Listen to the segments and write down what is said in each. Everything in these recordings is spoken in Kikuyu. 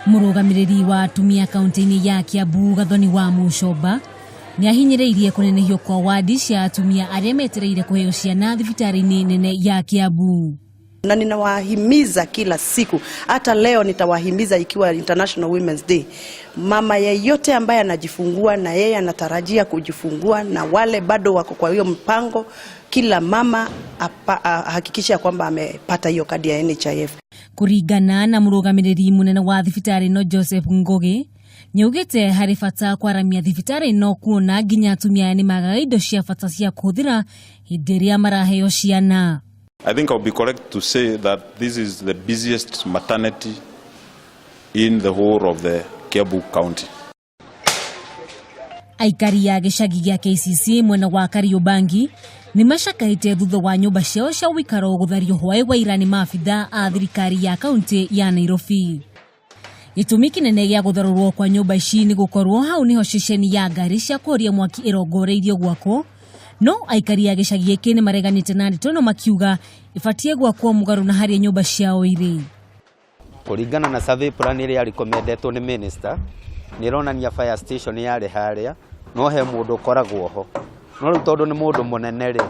Mũrũgamĩrĩri wa atumia kaunti-inĩ ya Kiambu Gathoni wa Mucomba nĩ ahinyĩrĩirie kũnenehio kwa wadi cia atumia arĩa metereire kũheo ciana thibitarĩ-inĩ nene ya Kiambu. Na ninawahimiza kila siku, hata leo nitawahimiza ikiwa International Women's Day, mama yeyote ambaye anajifungua na yeye anatarajia kujifungua na wale bado wako kwa hiyo mpango, kila mama ahakikishe kwamba amepata hiyo kadi ya NHIF. Kũringana na mũrũgamĩrĩri mũnene wa thibitarĩ ĩno Joseph Ngugi, nĩaugĩte harĩ bata kwaramia thibitarĩ ĩno kuona nginya atumia aya nĩmagaga indo cia bata cia kũhũthĩra hĩndĩ ĩrĩa maraheo ciana. I think I'll be correct to say that this is the busiest maternity in the whole of the Kiambu County. Aikari a gĩcagi gĩa KCC mwena wa Kariobangi nĩ macakaĩte thutha wa nyũmba ciao cia ũikaro gũthario hwaĩ wa ira nĩ maabitha a thirikari ya kaunti ya Nairobi. Gĩtũmi kĩnene gĩa gũtharũrwo kwa nyũmba ici nĩ gũkorwo hau nĩho ceceni ya ngari cia kũhoria mwaki ĩrongoreirio gwakwo, no aikari a gĩcagi gĩkĩ nĩ mareganĩte na ndeto ĩno makiuga ĩbatiĩ gwakwo mũgarũ na harĩa nyũmba ciao irĩ. Kũringana na survey plan ĩrĩa recommendetwo nĩ minister, nĩ ĩronania fire station yarĩ harĩa, no he mũndũ ũkoragwo ho. No rĩu tondũ nĩ mũndũ mũnene rĩ,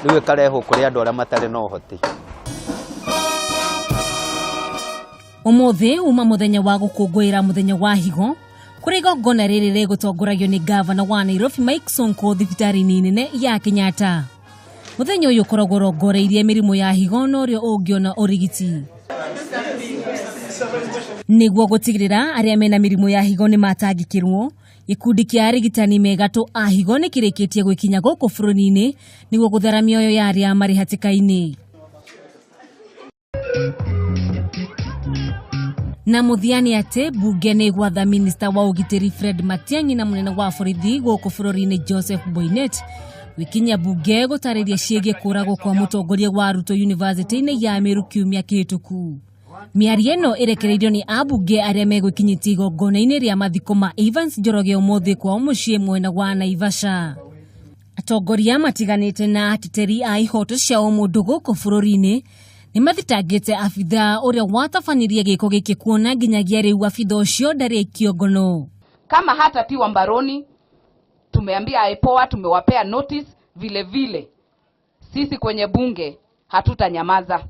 rĩu ĩkarehwo kũrĩ andũ arĩa matarĩ na ũhoti. Ũmũthĩ uma mũthenya wa gũkũngũĩra mũthenya wa higo, kũrĩa igongona rĩrĩ rĩgũtongoragio nĩ gavana wa Nairobi Mike Sonko thibitarĩ-inĩ nene ya Kenyatta. Mũthenya ũyũ ũkoragwo ũrongoreirie mĩrimũ ya higo na ũrĩa ũngĩona ũrigiti. Nĩguo gũtigĩrĩra arĩa mena mĩrimũ ya higo nĩ matangĩkĩrwo, gĩkundi kĩa arigitani megatũ a higo nĩ kĩrĩkĩtie gwĩkinya gũkũ bũrũri-inĩ nĩguo gũthara mĩoyo ya arĩa marĩ hatĩka-inĩ. Na mũthia nĩ atĩ mbunge nĩ gwatha minista wa ũgitĩri Fred Matiang'i na mũnene wa borithi gũkũ bũrũri-inĩ Joseph Boinnet gwĩkinyia mbunge gũtarĩria ciĩgiĩ kũragwo kwa mũtongoria wa Ruto University-inĩ ya Meru kiumia kĩhĩtũku. Mĩario ĩno ĩrekereirio nĩ ambunge arĩa megwĩkinyĩtie igongona-inĩ rĩa mathiko ma Evans Njoroge ũmũthĩ kwao mũciĩ mwena wa Naivasha. Atongoria matiganĩte na ateteri a ihoto cia ũmũndũ gũkũ bũrũri-inĩ nĩ mathitangĩte abithaa ũrĩa watabanirie gĩko gĩkĩ kuona nginyagia rĩu abithaa ũcio ndarĩ aikio ngono. Kama hatatiwa mbaroni, tumeambia IPOA, tumewapea notice vile vile. Sisi kwenye bunge hatutanyamaza.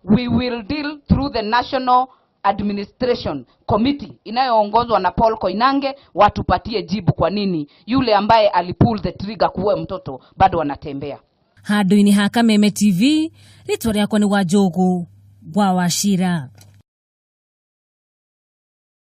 We will deal through the National Administration Committee inayoongozwa na Paul Koinange, watupatie jibu kwa nini yule ambaye alipull the trigger kuua mtoto bado anatembea. Handũ-inĩ ha Kameme TV, rĩtwa rĩakwa nĩ Wanjũgũ wa Wachira.